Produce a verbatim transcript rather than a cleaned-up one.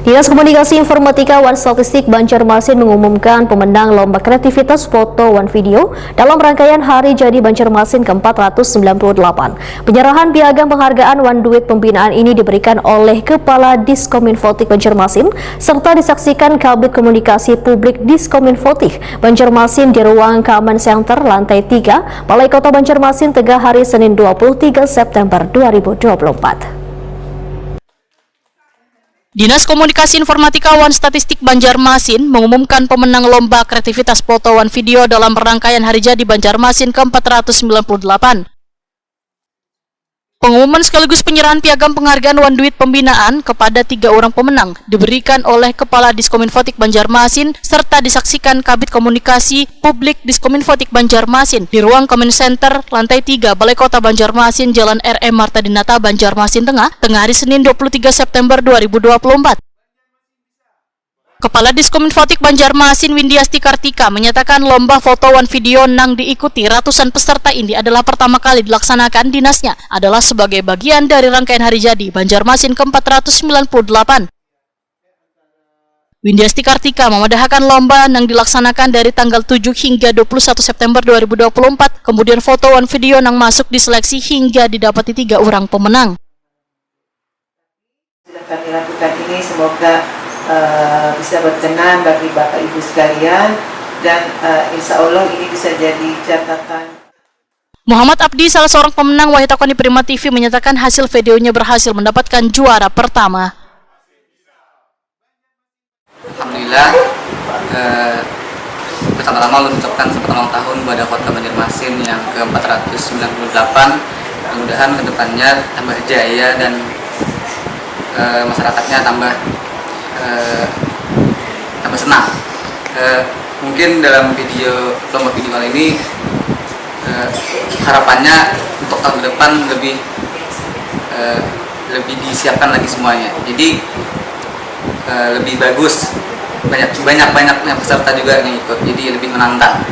Dinas Komunikasi Informatika wan Statistik Banjarmasin mengumumkan pemenang Lomba Kreativitas Foto wan Video dalam rangkaian Hari Jadi Banjarmasin ke empat ratus sembilan puluh delapan. Penyerahan piagam penghargaan wan duit pembinaan ini diberikan oleh Kepala Diskominfotik Banjarmasin serta disaksikan Kabid Komunikasi Publik Diskominfotik Banjarmasin di ruang Common Center lantai tiga, Balai Kota Banjarmasin, Tengah Hari, Senin, dua puluh tiga September dua ribu dua puluh empat. Dinas Komunikasi Informatika wan Statistik Banjarmasin mengumumkan pemenang Lomba Kreativitas Foto wan Video dalam rangkaian Hari Jadi Banjarmasin ke empat ratus sembilan puluh delapan. Pengumuman sekaligus penyerahan piagam penghargaan wan duit pembinaan kepada tiga orang pemenang diberikan oleh Kepala Diskominfotik Banjarmasin serta disaksikan Kabid Komunikasi Publik Diskominfotik Banjarmasin di ruang Common Center, lantai tiga, Balai Kota Banjarmasin, Jalan R M Marta Dinata, Banjarmasin Tengah, Tengah Hari, Senin, dua puluh tiga September dua ribu dua puluh empat. Kepala Diskominfotik Banjarmasin, Windiasti Kartika, menyatakan lomba foto wan video nang diikuti ratusan peserta ini adalah pertama kali dilaksanakan dinasnya adalah sebagai bagian dari rangkaian Hari Jadi Banjarmasin ke empat ratus sembilan puluh delapan. Windiasti Kartika memadahakan lomba nang dilaksanakan dari tanggal tujuh hingga dua puluh satu September dua ribu dua puluh empat, kemudian foto wan video nang masuk diseleksi hingga didapati tiga orang pemenang. Sudah kami lakukan ini, semoga uh, bisa berkenan bagi Bapak Ibu sekalian, dan uh, insya Allah ini bisa jadi catatan. Muhammad Abdi, salah seorang pemenang wahai takoni Prima T V, menyatakan hasil videonya berhasil mendapatkan juara pertama. Alhamdulillah, eh, pertama-tama mengucapkan selamat ulang tahun kepada Kota Banjarmasin yang ke empat ratus sembilan puluh delapan. Mudah-mudahan kedepannya tambah jaya dan eh, masyarakatnya tambah eh, tambah senang. Eh, mungkin dalam video lomba video kali ini eh, harapannya untuk tahun ke depan lebih eh, lebih disiapkan lagi semuanya. Jadi eh, lebih bagus, banyak banyak banyak yang peserta juga yang ikut, jadi lebih menantang.